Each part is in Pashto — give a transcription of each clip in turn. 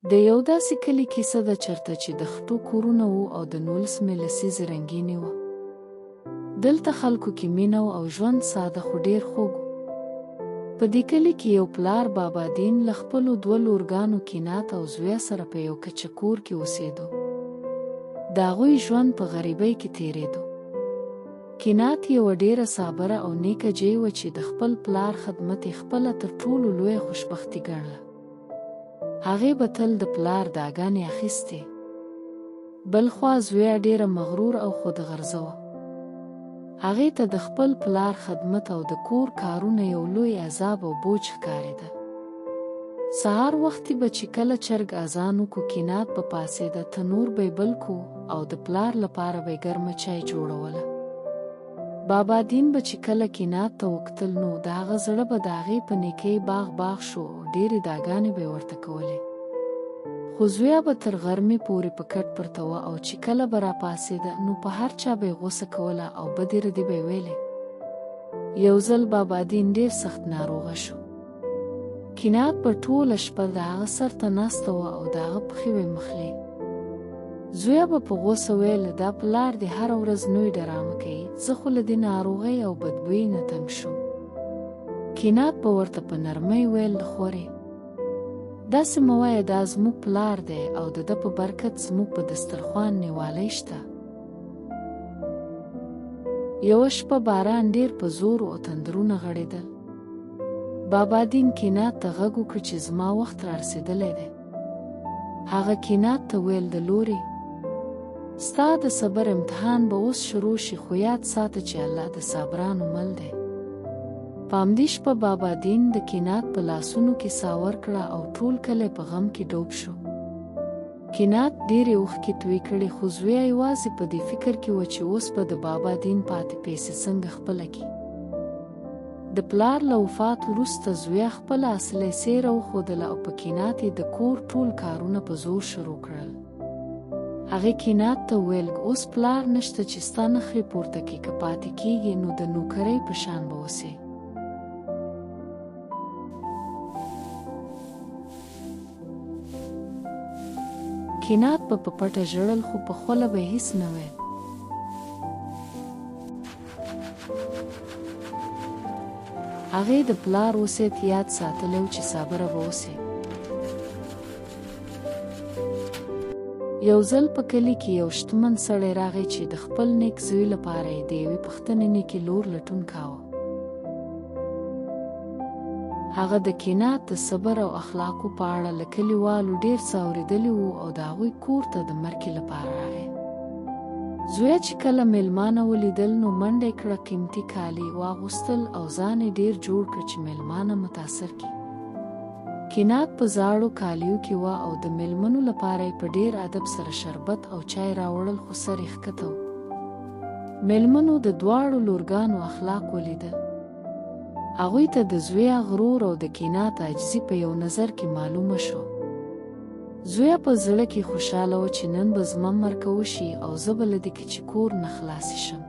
د یو داسې کلي کیسه ده چرته چې د خټو کورونه وو او د نولسمې لسیزې رنګیني وه. دلته خلکو کې مینه او ژوند ساده خو ډیر خوږ و. په دې کلي کې یو پلار بابا دین له خپلو دوه لورګانو کینات او زویا سره په یو کچه کور کې اوسېدو. د هغوی ژوند په غریبۍ کې تېرېدو. کینات یوه ډېره صابره او نیکه جۍ وه چې د خپل پلار خدمت یې خپله تر ټولو لویه خوشبختي ګڼله. هغې به تل د پلار دعاګانې اخیستې. بل خوا زویا ډېره مغرور او خود غرضه وه. هغې ته د خپل پلار خدمت او د کور کارونه یو لوی عذاب او بوج ښکارېده. سهار وختي به چې کله چرګ اذان وکړو، کینات به پاڅېده، تنور به یې بل کو او د پلار لپاره به یې ګرمه چای جوړوله. بابا دین به چې کله کینات ته وکتل نو د هغه زړه به د هغې په نیکۍ باغ باغ شو او ډېرې دعاګانې به یې ورته کولې. خو زویا به تر غرمې پورې په کټ پرته وه او چې کله به راپاڅېده نو په هر چا به یې غوسه کوله او بدې ردې به یې ویلې. یو ځل بابا دین ډېر سخت ناروغه شو. کینات به ټوله شپه د هغه سر ته ناسته وه او د هغه پښې به یې مښلې. زویا به په غوسه ویل، دا پلار دې هره ورځ نوې ډرامه کوي، زه خو له دې ناروغۍ او بدبویۍ نه تنګ شوم. کینات به ورته په نرمۍ ویل، خورې! داسې مه وایه، دا زموږ پلار دی او د ده په برکت زموږ په دسترخوان نیوالی شته. یوه شپه باران ډېر په زور او تندرونه غړېدل. بابا دین کینات ته غږ وکړ چې زما وخت رارسېدلی دی. هغه کینات ته ویل، د لورې! ستا د صبر امتحان به اوس شروع شي، خو یاد ساته چې الله د صابرانو مل دی. په همدې شپه بابا دین د کینات په لاسونو کې ساه ورکړه او ټول کلی په غم کې ډوب شو. کینات ډېرې اوښکې توی کړې، خو زویا یوازې په دې فکر کې وه چې اوس به د بابا دین پاتې پیسې څنګه خپله کړي. د پلار له وفات وروسته زویا خپله اصلي څېره وښودله او په کینات یې د کور ټول کارونه په زور شروع کړل. هغې کینات ته وویل، اوس پلار نشته چې ستا نخرې پورته کړي، که پاتې کېږې نو د نوکرۍ په شان به اوسې. کینات به په پټه ژړل خو په خوله به یې هیڅ نه ویل. هغې د پلار وصیت یاد ساتلی و چې صابره به اوسې. یو ځل په کلي کې یو شتمن سړی راغی چې د خپل نیک زوی لپاره یې د یوې پښتنې نیکې لور لټون کاوه. هغه د کینات د صبر او اخلاقو په اړه له کلیوالو ډېر څه اورېدلي وو او د هغوی کور ته د مرکې لپاره راغی. زویا چې کله مېلمانه ولیدل نو منډه یې کړه، قیمتي کالي یې واغوستل او ځان یې ډېر جوړ کړ چې مېلمانه متاثر کړي. کینات په زاړو کالیو کې وه او د مېلمنو لپاره یې په ډېر ادب سره شربت او چای راوړل خو سر یې ښکته و. مېلمنو د دواړو لورګانو اخلاق ولیدل. هغوی ته د زویا غرور او د کینات عاجزي په یو نظر کې معلومه شوه. زویا په زړه کې خوشاله و چې نن به زما مرکه وشي او زه به له دې کچې کور نه خلاصې شم.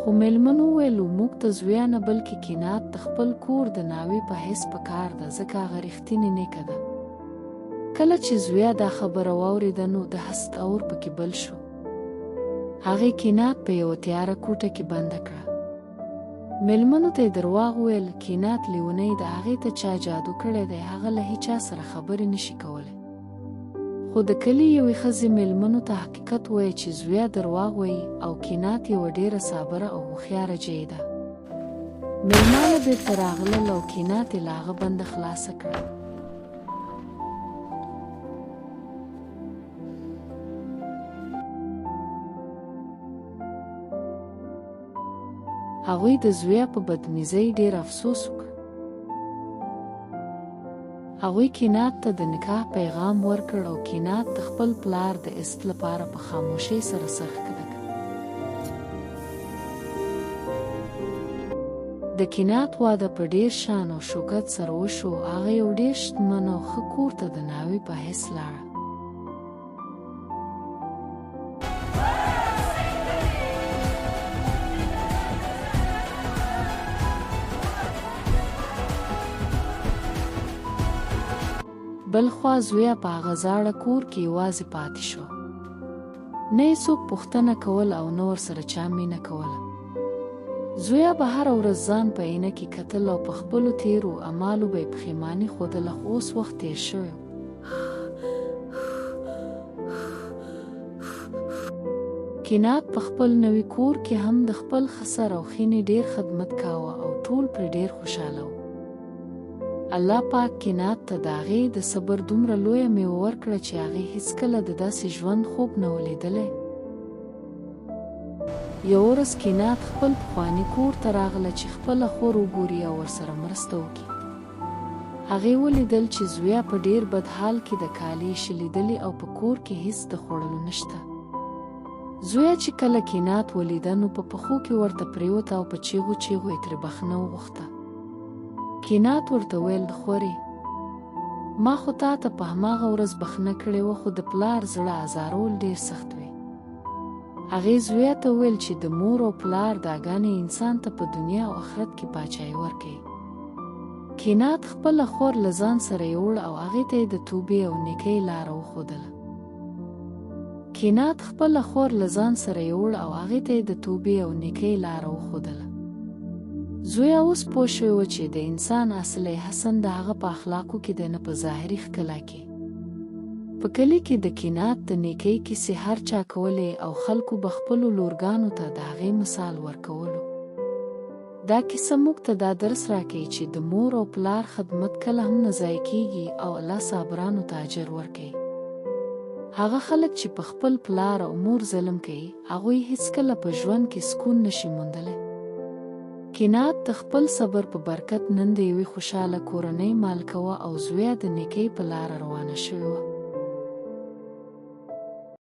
خو مېلمنو وویل، موږ ته زویا نه بلکې کینات د خپل کور د ناوې په حیث په کار ده، ځکه هغه رښتینې نیکه ده. کله چې زویا دا خبره واورېده نو د حسد اور پکې بل شو. هغې کینات په یوه تیاره کوټه کې بنده کړه. مېلمنو ته یې درواغ وویل، کینات لیونۍ ده، هغې ته چا جادو کړی دی، هغه له هیچا سره خبرې نشي کولی. خو د کلي یوې ښځې مېلمنو ته حقیقت ووایه چې زویا درواغ وایي او کینات یوه ډېره صابره او هوښیاره جۍ ده. مېلمانه بېرته راغلل او کینات یې له هغه بنده خلاصه کړه. هغوی د زویا په بدمیزۍ ډېر افسوس وکړ. هغوی کینات ته د نکاح پیغام ورکړ او کینات د خپل پلار د عزت لپاره په خاموشۍ سره سر ښکته کړ. د کینات واده په ډېر شان او شوکت سره وشو. هغه یو ډېر شتمن او ښه کور ته د ناوې په حیث لاړه. بل خوا زویا په هغه زاړه کور کې یوازې پاتې شو. نه یې څوک پوښتنه کول او نه ورسره چا مینه کوله. زویا به هره ورځ ځان په اینه کې کتل او په خپلو تېرو اعمالو به یې پښېماني ښودله، خو اوس وخت تېر شوی و. کینات په خپل نوي کور کې هم د خپل خسر او خینې ډېر خدمت کاوه او ټول پرې ډېر خوشحاله وو. الله پاک کینات ته د هغې د صبر دومره لویه مېوه ورکړه چې هغې هېڅکله د داسې ژوند خوب نه و لیدلی. یوه ورځ کینات خپل پخواني کور ته راغله چې خپله خور وګوري او ورسره مرسته وکړي. هغې ولیدل چې زویا په ډېر بد حال کې ده، کالي یې شلېدلي او په کور کې هېڅ د خوړلو نشته. زویا چې کله کینات ولیده نو په پښو کې ورته پرېوته او په چیغو چیغو یې ترې بخښنه وغوښته. کینات ورته ویل، خورې! ما خو تاته په هماغه ورځ بخښنه کړې وه خو د پلار زړه ازارول ډېر سخت وي. هغې زویا ته وویل چې د مور او پلار دعاګانې انسان ته په دنیا او اخرت کې پاچاهي ورکوي. کینات خپله خور له ځان سره یوړه او هغې ته یې د توبې او نیکۍ لاره وښودله. کینات خپله خور له ځان سره یوړه او هغې ته یې د توبې او نیکۍ لاره وښودله. زویا اوس پوه شوې وه چې د انسان اصلي حسن د هغه په اخلاقو کې دی نه په ظاهري ښکلا کې. په کلي کې د کینات د نیکۍ کیسې هر چا کولې او خلکو به خپلو لورګانو ته د هغې مثال ورکولو. دا کیسه موږ ته دا درس راکوي چې د مور او پلار خدمت کله هم نه ضایع کیږي او الله صابرانو ته اجر ورکوي. هغه خلک چې په خپل پلار او مور ظلم کوي، هغوی هیڅکله په ژوند کې سکون نه شي موندلی. کینات د خپل صبر په برکت نن د یوې خوشحاله کورنۍ مالکه وه او زویا د نیکۍ په لاره روانه شوې وه.